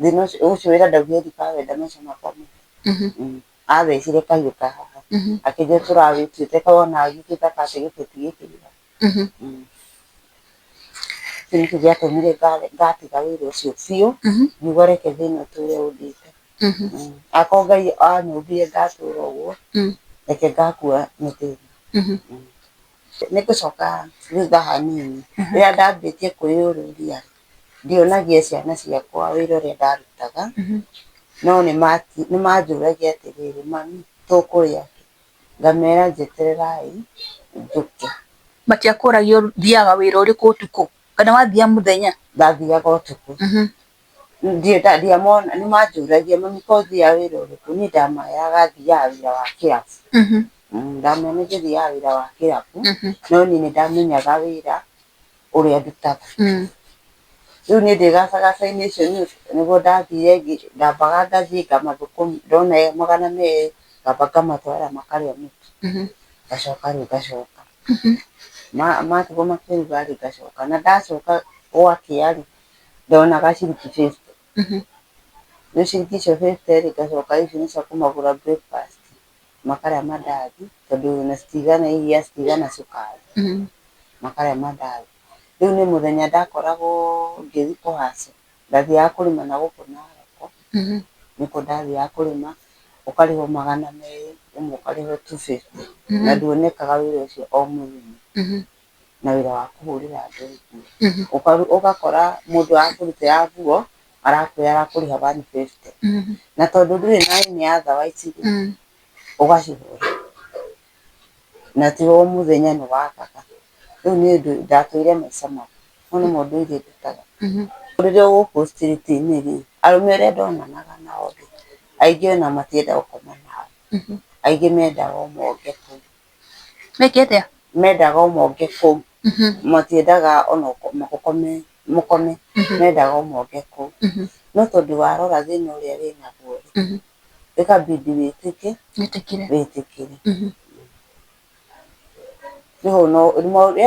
Thĩna ũcio, ũcio wĩra ndaugire ndikawenda maica makwa mothe. Athecire kahiũ ka haha, akĩnjĩra tũrawĩtuĩte wona gĩthaka atĩ gĩbeti gĩkĩ gĩaku. Kĩu nĩkĩo gĩatũmire ngatiga wĩra ũcio biũ, ngiuga reke thĩna ũtũre ũndĩte. Akorwo Ngai anyũmbire ngatũra ũguo, reke ngakua nĩ thĩna. Nĩ ngũcoka thutha hanini, rĩrĩa ndambĩtie kwĩyũrũria rĩ, ndionagia ciana ciakwa wĩra ũrĩa ndarutaga, no nĩ manjũragia atĩrĩrĩ, mami tũkũrĩa kĩ? Ngamera njetererai njũke. Matiakũragia ũthiaga wĩra ũrĩkũ ũtukũ kana wathiaga mũthenya? Ndathiaga ũtukũ. Ndiamona, nĩ manjũragia mami ko ũthiaga wĩra ũrĩkũ? Niĩ ndameraga thiaga wĩra wa kĩrabu. Ndamera nĩ njathiaga wĩra wa kĩrabu, no niĩ nĩ ndamenyaga wĩra ũrĩa ndutaga. Rĩu niĩ ndĩ gacagaca-inĩ ũcio nĩguo ndathire ndambaga ngathiĩ ngamathũkũma, ndona 200 ngamba ngamatwarĩra makarĩa mũtu, ngacoka rĩu ngacoka. Matigwo makĩruga rĩ, ngacoka. Na ndacoka gwakĩa rĩ, ndonaga ciringi 50. Rĩu ciringi icio 50 rĩ, ngacoka icio nĩ cia kũmagũra breakfast, makarĩa mandathi tondũ ona citigana iria citigana cukari, makarĩa mandathi. Rĩu nĩ mũthenya ndakoragwo ngĩthiĩ kũ hustle, ndathiaga kũrĩma na gũkũ Narok, nĩkuo ndathiaga kũrĩma, ũkarĩhwo 200, rĩmwe ũkarĩhwo 250, na nduonekaga wĩra ũcio o mũthenya, na wĩra wa kũhũrĩra andũ nguo. Ũgakora mũndũ arakũrutĩra nguo, arakwĩra arakũrĩha 150, na tondũ ndũrĩ na any otherwise rĩ, ũgacihũra. Na ti o mũthenya nĩ wagaga. Rĩu niĩ ndatũire maica mau, mau nĩmo ndũire ndutaga. Rĩrĩa ũgũkũ street inĩ rĩ, arũme arĩa ndonanaga nao rĩ, aingĩ ona matiendaga gũkoma nawe. Aingĩ mendaga o monge kũu. Meke atĩa? Mendaga o monge kũu. Matiendaga ona ũkome mũkome, mendaga o monge kũu. No tondũ warora thĩna ũrĩa wĩnaguo rĩ, ĩkabidi wĩtĩke wĩtĩkĩre. Rĩu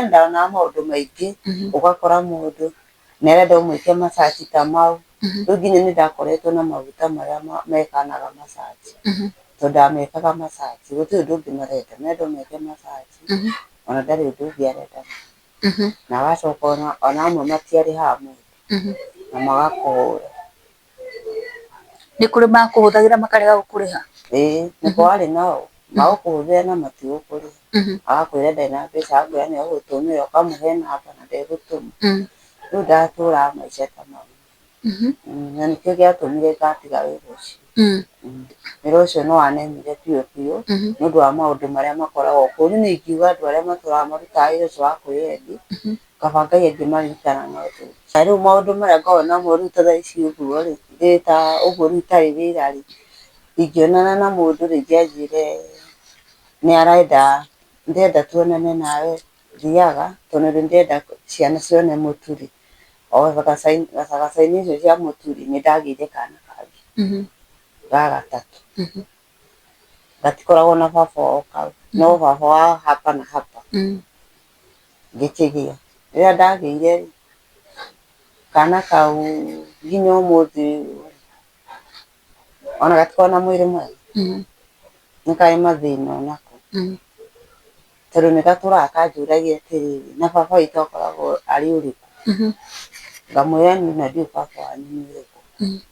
ndonaga maũndũ maingĩ, ũgakora mũndũ nĩ arenda ũmwĩke massage ta mau, rĩu nginya nĩ ndakoretwo na maguta marĩa mekanaga massage, tondũ ndamekaga massage, gũtirĩ ũndũ ũngĩ marenda, marenda ũmeke massage, ona ndarĩ ũndũ ũngĩ arenda. Na agacoka ona amwe matiarĩhaga mũndũ, na magakũhũra. Nĩ kũrĩ makũhũthagĩra makarega gũkũrĩha? Ĩĩ nĩ kwarĩ nao, magũkũhũthĩra na matigũkũrĩha. Agakwĩra ndarĩ na mbeca, agakwĩra nĩ egũgũtũmĩra, ũkamũhe namba na ndegũtũma. Rĩu ndatũraga maica ta mau. Na nĩkĩo gĩatũmire ngatiga wĩra ũcio. Wĩra ũcio nĩ wanemire biũ biũ, nĩ ũndũ wa maũndũ marĩa makoragwo kũu. Niĩ ingiuga andũ arĩa matũraga marutaga wĩra ũcio wa kwĩyendia, kaba Ngai angĩmaririkana na ũndũ ũngĩ. Na rĩu maũndũ marĩa ngoragwo namo rĩu ta thaa ici ũguo rĩ, ndĩ ta ũguo rĩu itarĩ wĩra rĩ, ingĩonana na mũndũ rĩngĩ anjĩre nĩ arenda, ndĩrenda tuonane nawe, thiaga tondũ nĩ ndĩrenda ciana cione mũtu rĩ, o gacagaca-inĩ icio cia mũtu rĩ, nĩ ndagĩire kana kangĩ ga gatatũ. Gatikoragwo na baba wao kau, no baba wa hapa na hapa. Ngĩkĩgĩa. Rĩrĩa ndagĩire rĩ, kana kau nginya ũmũthĩ ũyũ rĩ, ona gatikoragwo na mwĩrĩ mwega, nĩ karĩ mathĩna onako. Tondũ nĩ gatũraga kanjũragia atĩrĩrĩ, na baba witũ akoragwo arĩ ũrĩkũ? Ngamwĩra niĩ ona ndiũĩ baba wanyu nĩ ũrĩkũ,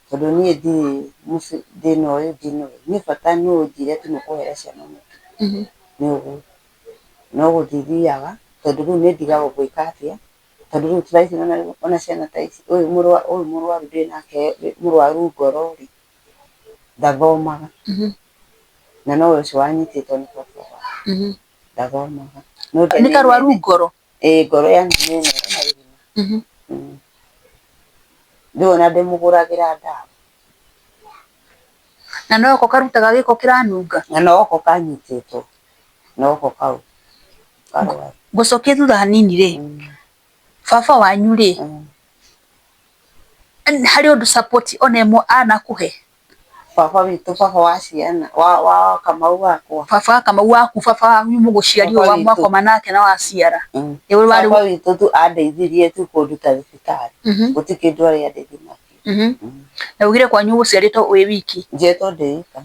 tondũ niĩ ndirĩ mũciĩ thĩna ũyũ ndĩ naguo. Niĩ bata no ũnjĩre tu nĩ ũkũhera ciana mũtu, nĩ ũguo. No gũthiĩ thiaga, tondũ rĩu nĩ ndigagwo ngwĩka atĩa, tondũ rĩu thaa ici ona ciana ta ici, ũyũ mũrwaru ndĩ nake mũrwaru ngoro rĩ, ndathomaga. Na nowe ũcio wanyitĩtwo nĩ baba wao. Ndathomaga. Nĩ karwaru ngoro? Ĩĩ ngoro yani nĩ nene na irima. Rĩu ona ndĩmũgũragĩra ndawa. Na noko karutaga gĩko kĩranunga? Na noko kanyitĩtwo, noko kau karwaru. Ngũcokie thutha hanini rĩ, baba wanyu rĩ, harĩ ũndũ support ona ĩmwe anakũhe? Baba witũ, baba wa ciana, wa Kamau wakwa. Baba wa Kamau waku, baba wanyu mũgũciari Baba ũyũ witũ. mwakoma nake na waciara. Ĩ ũyũ warĩ Baba witũ tu andeithirie tu kũnduta thibitarĩ. Gũtirĩ kĩndũ arĩ andeithia nakĩo. Na ugire kwanyu ũgũciarĩtwo wĩ wiki. Njiarĩtwo ndĩ ika.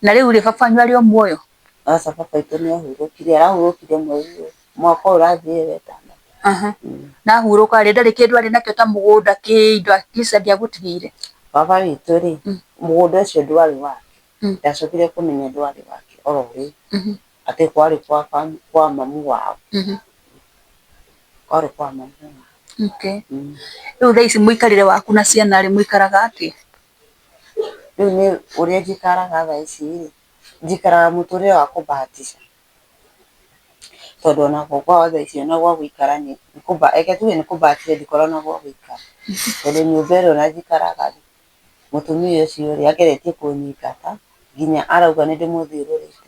Na rĩu rĩ, baba wanyu arĩ o muoyo? Aca baba witũ nĩ ahurũkire, arahurũkire mweri ũyũ, mwaka ũyũ ũrathirire wetandatũ. Na ahurũka rĩ, ndarĩ kĩndũ arĩ nakĩo ta mũgũnda kĩ indo at least angĩagũtigĩire? Baba witũ rĩ, mũgũnda ũcio ndwarĩ wake, ndacokire kũmenya ndwarĩ wake oro rĩu, atĩ kwarĩ kwa mamu wao, kwarĩ kwa mamu wao. Okay. Rĩu thaa ici mũikarĩre waku na ciana rĩ, mũikaraga atĩa? Rĩu niĩ ũrĩa njikaraga thaa ici rĩ, njikaraga mũtũrĩre wa kũbahatisha. Tondũ ona kwao thaa ici ona gwa gũikara nĩ reke tuge nĩ kũbahatisha ndikoragwo na gwa gũikara. Tondũ nyũmba ĩrĩa ona njikaraga rĩ, mũtumia ũcio rĩ, ageretie kũnyingata nginya arauga nĩ ndĩmũthiũrũrĩte.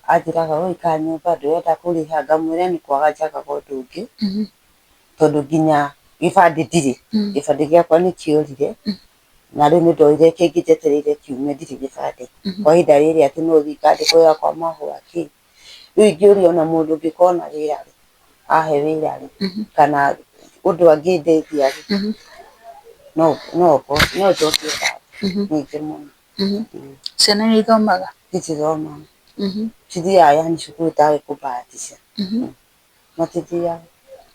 Anjĩraga we ũikaraga nyũmba ndũrenda kũrĩha, ngamwĩra nĩ kwaga njagaga ũndũ ũngĩ, tondũ nginya gĩbandĩ ndirĩ, gĩbandĩ gĩakwa nĩ kĩorire, na rĩu nĩ ndoire kĩngĩ njetereire kiume ndirĩ gĩbandĩ. Kwa ihinda rĩrĩ atĩ no thiĩ ngandĩkwo wĩra kwa mahũa kĩ, rĩu ingĩũria ona mũndũ ũngĩkorwo na wĩra rĩ, ahe wĩra rĩ, kana ũndũ angĩndeithia rĩ, no njokie ngatho nyingĩ mũno. Ciana nĩ ithomaga? Itithomaga. Cithiaga yaani cukuru tarĩ kũbahatisha. Matithiaga.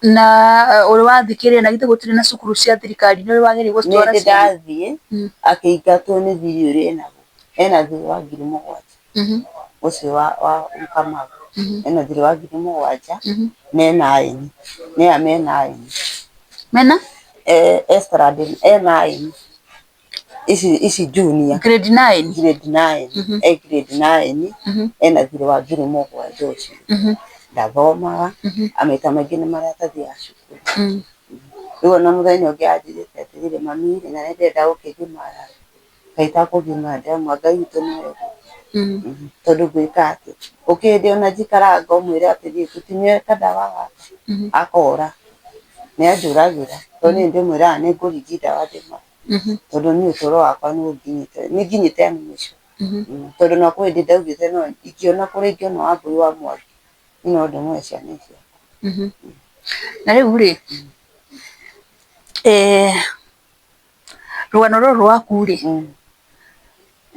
Na ũrĩ wathiĩ kĩrĩa na githĩ gũtirĩ na cukuru cia thirikari nĩ ũrĩ wageria gũcitwara Nĩ ciana? ndathiĩ akĩingatwo nĩ thirĩ ũrĩa enagwo. Ena thirĩ wa 7,000. Ũcio wa Kamau. Ena thirĩ wa 7,000 na ena aini. Nĩ aya mena aini. Mena? E standard e nine. Ici ici junior. Grade 9? Grade 9. E grade 9 ena thirĩ wa 7,000 ũcio. Ndathomaga, maita maingĩ nĩ marĩa atathiaga cukuru. Rĩu ona mũthenya ũngĩ anjĩrĩte atĩrĩrĩ, mami rĩ, na nĩ ndĩrenda gũkĩgimara rĩ, kaĩ itakũgimara ndĩramwĩra Ngai witũ nĩwe tondũ ngwĩka atĩa. Gũkĩrĩ hĩndĩ ona njikaraga ngomwĩra atĩrĩrĩ, tũtinyue kadawa gaka, akora. Nĩ anjũragĩra tondũ niĩ ndĩmwĩraga nĩ ngũringia ndawa ndĩmahe. Tondũ niĩ ũtũro wakwa nĩ ũnginyĩte, nĩ nginyĩte yani mũico. Tondũ ona kwĩ hĩndĩ ndaugĩte no ingĩona kũrĩa ingĩona Wambũi wa Mwangi, niĩ no ndĩmũhe ciana icio. Na rĩu rĩ, rũgano rũrũ rwaku rĩ,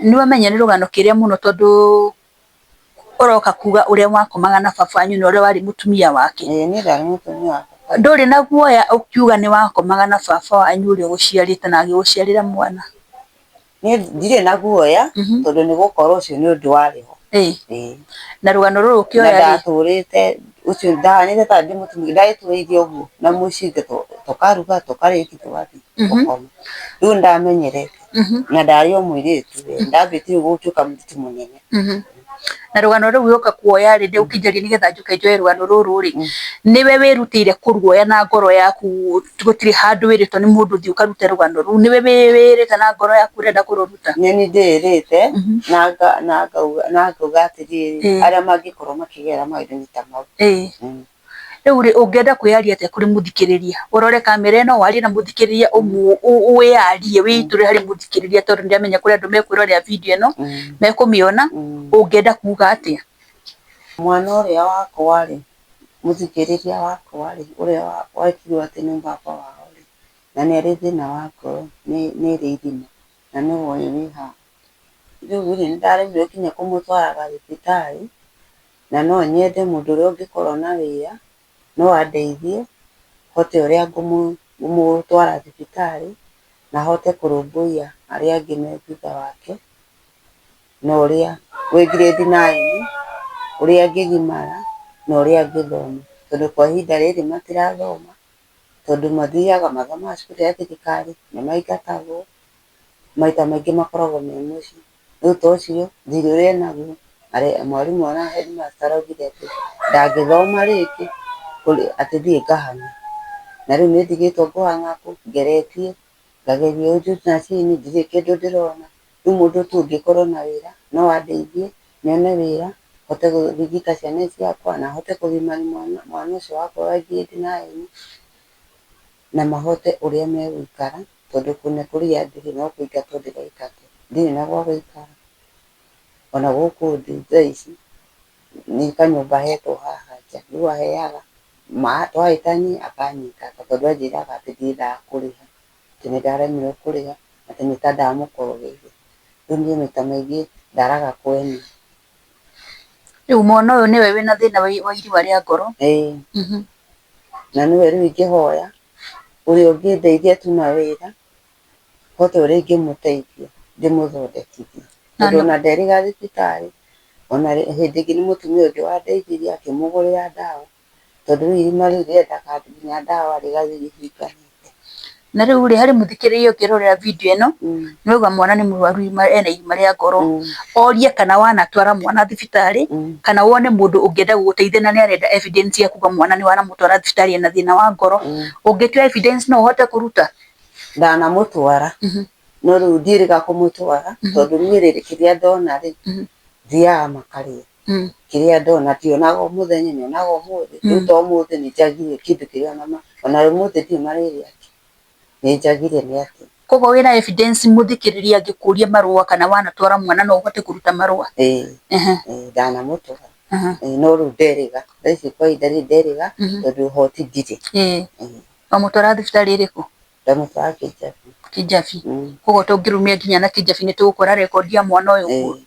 nĩ wamenya nĩ rũgano kĩrĩa mũno tondũ ũroka kuga ũrĩa wakomaga na baba wanyu na ũrĩa warĩ mũtumia wake. Ĩĩ niĩ ndarĩ mũtumia wa baba. Ndũrĩ na guoya ũkiuga nĩ wakomaga na baba wanyu ũrĩa ũgũciarĩte na agĩgũciarĩra mwana? Niĩ ndirĩ na guoya tondũ nĩ gũkorwo ũcio nĩ ũndũ warĩ ho. Ĩĩ. Na rũgano rũrũ ũkĩoya rĩ? Na ndatũrĩte ũcio ndahanĩte ta ndĩ mũtumia ndagĩtũrĩire ũguo na mũciĩ tũkaruga tũkarĩkia tũgathiĩ gũkoma. Rĩu nĩ ndamenyerete na ndarĩ o mũirĩtu we ndambĩtie gũtuĩka mũirĩtu mũnene. Na rũgano rũu ũgĩũka kuoya rĩ, ũkĩnjaria nĩgetha njũke njoe rũgano rũrũ rĩ, nĩwe wĩrutĩire kũruoya na ngoro yaku, gũtirĩ handũ wĩrĩtwo nĩ mũndũ ũthiĩ ũkarute rũgano rũu, nĩwe wĩĩrĩte na ngoro yaku ũrenda kũrũruta? Nĩ niĩ ndĩĩrĩte na ngauga atĩrĩrĩ, arĩa mangĩkorwo makĩgerera maũndũ-inĩ ta mau. Rĩu rĩ, ũngĩenda kwĩyaria atĩa kũrĩ mũthikĩrĩria? Ũrore kamera ĩno warie na mũthikĩrĩria wĩyarie wĩitũrũre harĩ mũthikĩrĩria tondũ nĩndĩramenya kũrĩ andũ mekwĩrorera video ĩno, mekũmĩona, ũngĩenda kuga atĩa? Mwana ũrĩa wakwa rĩ, mũthikĩrĩria wakwa rĩ, ũrĩa wekirwo atĩ nĩ baba wao rĩ, na nĩ arĩ thĩna wa ngoro nĩ ĩrĩ irima na nĩwe ũyũ wĩ haha. Rĩu rĩ, nĩ ndaremirwo nginya kũmũtwaraga thibitarĩ. Na no nyende mũndũ ũrĩa ũngĩkorwo na wĩra no andeithie hote ũrĩa ngũmũtwara thibitarĩ na hote kũrũmbũiya arĩa angĩ me thutha wake, na ũrĩa wĩ grade nine, ũrĩa angĩgimara na ũrĩa angĩthoma. Tondũ kwa ihinda rĩrĩ matirathoma tondũ mathiaga mathomaga cukuru ya thirikari, nĩ maingatagwo, maita maingĩ makoragwo me mũciĩ. Rĩu ta ũcio thirĩ ũrĩa enaguo, mwarimũ ona headmaster araugire atĩ ndangĩthoma rĩngĩ atĩ thiĩ ngahang'e. Na rĩu nĩ ndigĩtwo ngũhang'a kũ, ngeretie, ngageria ũũ juu na chini ndirĩ kĩndũ ndĩrona. Rĩu mũndũ tu ũngĩkorwo na wĩra no andeithie nyone wĩra, hote kũrigita ciana ici ciakwa na hote kũgimaria mwana ũcio wakwa wa grade nine na mahote ũrĩa megũikara. Tondũ kũna kũrĩa ndĩrĩ no kũingatwo ndĩraingatwo, ndirĩ na gwa gũikara. Ona gũkũ ndĩ thaa ici nĩ kanyũmba hetwo haha nja, rĩu aheaga twahĩtania akanyingata tondũ anjĩraga atĩ ndiendaga kũrĩha, atĩ nĩ ndaremirwo kũrĩha, atĩ nĩ ta ndamũkorogeire. Rĩu niĩ maita maingĩ ndaraga kwene. Rĩu mwana ũyũ nĩwe wĩna thĩna wa irua rĩa ngoro? Ĩĩ. Na nĩwe rĩu ingĩhoya ũrĩa ũngĩndeithia tu na wĩra, hote ũrĩa ingĩmũteithia ndĩmũthondekithie. Tondũ ona nderĩga thibitarĩ, ona hĩndĩ ĩngĩ nĩ mũtumia ũngĩ wandeithirie akĩmũgũrĩra ndawa, tondũ rĩu irima rĩu rĩendaga nginya ndawa rĩgathiĩ rĩhinganĩte. Na rĩu rĩ, harĩ mũthikĩrĩria ũngĩrorera video ĩno, nĩwauga mwana nĩ mũrwaru ena irima rĩa ngoro, orie kana wanatwara mwana thibitarĩ, kana wone mũndũ ũngĩenda gũgũteithia na nĩ arenda evidence ya kuga mwana nĩ wanamũtwara thibitarĩ ena thĩna wa ngoro, ũngĩtua evidence no ũhote kũruta? Ndanamũtwara, no rĩu ndiĩrĩga kũmũtwara, tondũ niĩ rĩrĩ kĩrĩa ndona rĩ, thiaga makarĩa. Kĩrĩa ndona ndionaga mũthenya nyonaga ũmũthĩ, rĩu ta ũmũthĩ nĩ njagire kĩndũ kĩrĩa ona ũmũthĩ ndiũĩ marĩrĩa kĩ, nĩ njagire nĩ atĩ. Koguo wĩna evidence mũthikĩrĩria angĩkũria marũa kana wanatwara mwana no ũhote kũruta marũa? Ĩĩ, ndanamũtwara, no rĩu nderĩga, thaa ici kwa ihinda rĩrĩ nderĩga tondũ ũhoti ndirĩ. Wamũtwara thibitarĩ ĩrĩkũ? Ndamũtwara Kĩjabi. Kĩjabi. Koguo tũngĩrumia nginya na Kĩjabi nĩ tũgũkora rekondi ya mwana ũyũ kuo.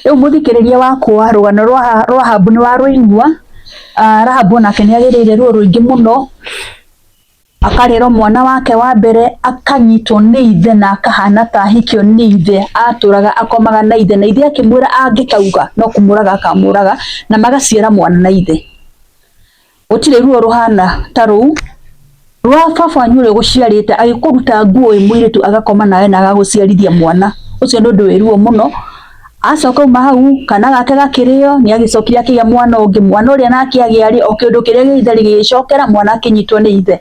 Rĩu mũthikĩrĩria wakwa rũgano rwa Rahabu nĩ warũigua. Rahabu onake nĩ agereire ruo rũingĩ mũno, akarerwo mwana wake wa mbere akanyitwo nĩ ithe na akahana ta ahikio nĩ ithe, atũraga akomaga na ithe na ithe akĩmwĩra angĩkauga no kũmũraga akamũraga na magaciara mwana na ithe. Gũtirĩ ruo rũhana ta rũu rwa baba wanyu ũrĩa ũgũciarĩte agĩkũruta nguo wĩ mũirĩtu agakoma nawe na agagũciarithia mwana. Ũcio nĩ ũndũ wĩ ruo mũno. Acoka auma hau kana gake gakĩrĩo nĩ agĩcokire akĩgĩa mwana ũngĩ. Mwana ũrĩa nake agĩa rĩ, o kĩũndũ kĩrĩa gĩa ithe gĩgĩcokera mwana akĩnyitwo nĩ ithe.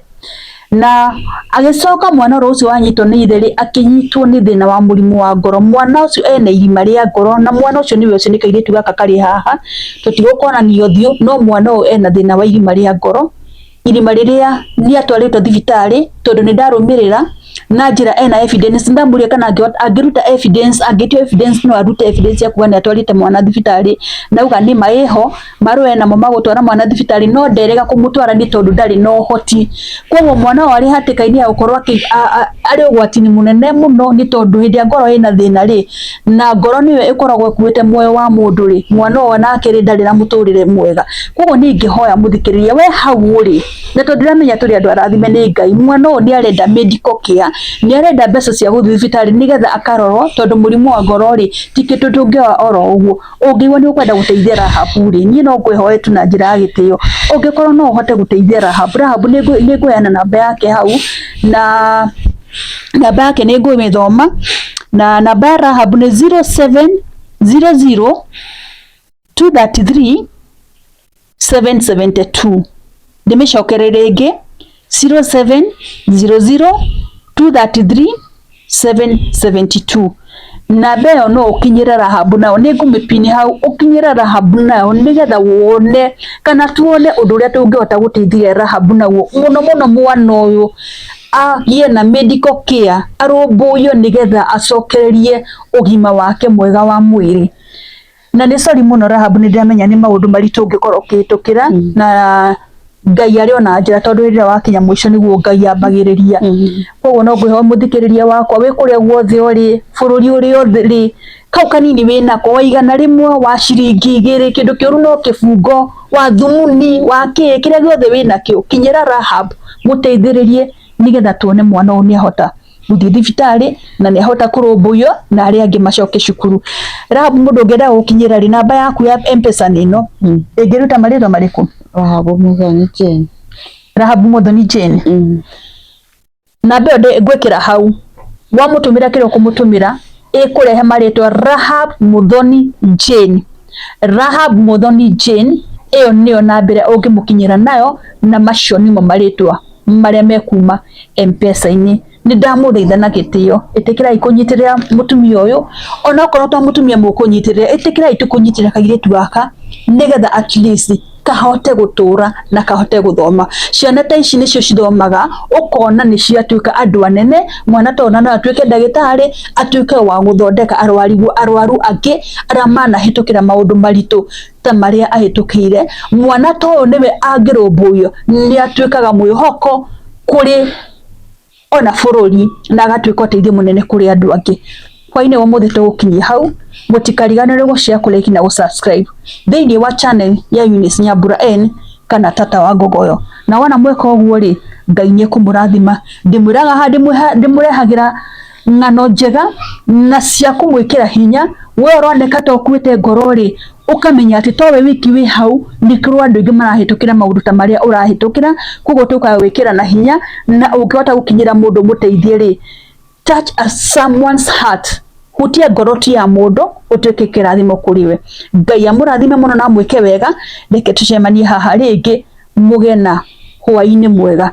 Na agĩcoka mwana oro ũcio wanyitwo nĩ ithe rĩ, akĩnyitwo nĩ thĩna wa mũrimũ wa ngoro. Mwana ũcio ena irima rĩa ngoro na mwana ũcio nĩwe ũcio nĩ kairĩtu gaka karĩ haha, tũtigũkonania ũthiũ, no mwana ũyũ ena thĩna wa irima rĩa ngoro. Irima rĩrĩa nĩ atwarĩtwo thibitarĩ tondũ nĩ ndarũmĩrĩra na njĩra ena evidence, ndamũria kana angĩruta evidence, angĩtio evidence no arute evidence ya kuga nĩ atwarĩte mwana thibitarĩ, na auga nĩma ĩho marũa enamo ma gũtwara mwana thibitarĩ no nderega kũmũtwara nĩ tondũ ndarĩ na ũhoti. Koguo mwana ũyũ arĩ hatĩka-inĩ ya gũkorwo arĩ ũgwati-inĩ mũnene mũno nĩ tondũ hĩndĩ ĩrĩa ngoro ĩna thĩna rĩ, na ngoro nĩyo ĩkoragwo ĩkuĩte muoyo wa mũndũ rĩ, mwana ũyũ onake rĩ ndarĩ na mũtũrĩre mwega. Koguo niĩ ingĩhoya mũthikĩrĩria we hau ũrĩ, na tondũ ndĩramenya tũrĩ andũ arathime nĩ Ngai, mwana ũyũ nĩ arenda medical care, nĩ arenda mbeca cia gũthiĩ thibitarĩ nĩgetha akarorwo tondũ mũrimũ wa ngoro rĩ, ti kĩndũ tũngĩoya oro ũguo. Ũngĩigua nĩ ũkwenda gũteithia Rahabu rĩ, niĩ no ngwĩhoe tu na njĩra ya gĩtĩo, ũngĩkorwo no ũhote gũteithia Rahabu, Rahabu nĩ ngũheana namba yake hau, na namba yake nĩ ngũmĩthoma, na namba ya Rahabu nĩ 0700 233 772. Ndĩmĩcokere rĩngĩ 0700 233 772. Namba ĩyo no ũkinyĩre Rahabu nayo, nĩ ngũmĩpini hau, ũkinyĩre Rahabu nayo nĩgetha wone kana tuone ũndũ ũrĩa tũngĩhota gũteithia Rahabu naguo, mũno mũno mwana ũyũ agĩe na medical care, arũmbũiyo nĩgetha acokererie ũgima wake mwega wa mwĩrĩ. Na nĩ sorry mũno Rahabu, nĩ ndĩramenya nĩ maũndũ maritũ ũngĩkorwo ũkĩhĩtũkĩra na Ngai arĩ ona njĩra tondũ rĩrĩa wakinya mũico nĩguo Ngai ambagĩrĩria. Koguo no ngwĩhoya mũthikĩrĩria wakwa wĩ kũrĩa guothe ũrĩ, bũrũri ũrĩa ũrĩ, kau kanini wĩnako wa 100, wa ciringi 2, kĩndũ kĩũru no kĩbungo, wa thumuni, wa kĩ, kĩrĩa gĩothe wĩnakĩo, kinyĩra Rahab mũteithĩrĩrie nĩgetha tuone mwana ũyũ nĩ ahota gũthiĩ thibitarĩ na nĩ ahota kũrũmbũiyo na arĩa angĩ macoke cukuru. Rahab mũndũ ũngĩenda gũkinyĩra rĩ, namba yaku ya M-Pesa nĩ ĩno, ĩngĩruta marĩtwa marĩkũ? Rahabu Muthoni Jane. Rahabu Muthoni Jane. Namba ĩyo ngwĩkĩra hau, wamũtũmĩra kĩrĩa ũkũmũtũmĩra, ĩkũrehe marĩtwa Rahab Muthoni Jane. Rahab Muthoni Jane, ĩyo nĩyo namba ĩrĩa ũngĩmũkinyĩra nayo, na macio nĩmo marĩtwa marĩa mekuma M-Pesa-inĩ. Nĩ ndamũthaitha na gĩtĩo, ĩtĩkĩrai kũnyitĩrĩra mũtumia ũyũ, onokorwo to mũtumia mũkũnyitĩrĩra, ĩtĩkĩrai tu kũnyitĩrĩra kairĩtu gaka, nĩgetha at least Kahote gũtũra na kahote gũthoma. Ciana ta ici nĩcio cithomaga ũkona nĩ ciatuĩka andũ anene. Mwana ta ũyũ no atuĩke ndagĩtarĩ, atuĩke wa gũthondeka arwaru angĩ arĩa manahĩtũkĩra maũndũ maritũ ta marĩa ahĩtũkĩire. Mwana ta ũyũ nĩwe angĩrũmbũiyo nĩ atuĩkaga mwĩhoko kũrĩ ona bũrũri na agatuĩka ũteithio mũnene kũrĩ andũ angĩ. Hwainĩ wa ũmũthĩ tũgũkinyia hau, mũtikariganĩrwo gũ share, kũ like na gũ subscribe thĩinĩ wa channel ya Eunice Nyambura N kana Tata wa Ngogoyo. Na wona mweka ũguo rĩ, Ngai nĩ ekũmũrathima. Ndĩmwĩraga haha ndĩmũrehagĩra ng'ano njega na cia kũmwĩkĩra hinya. We ũroneka ta ũkuĩte ngoro rĩ, ũkamenya atĩ towe wiki wĩ hau, nĩ kũrĩ andũ aingĩ marahĩtũkĩra maũndũ ta marĩa ũrahĩtũkĩra, koguo tũkaga gwĩkĩra na hinya, na ũngĩhota gũkinyĩra mũndũ ũmũteithie rĩ, touch a someone's heart, hutia ngoro ti ya mũndũ, ũtuĩke kĩrathimo kũrĩ we. Ngai amũrathime mũno na amwĩke wega. Reke tũcemanie haha rĩngĩ, mũgĩe na hwaĩ-inĩ mwega.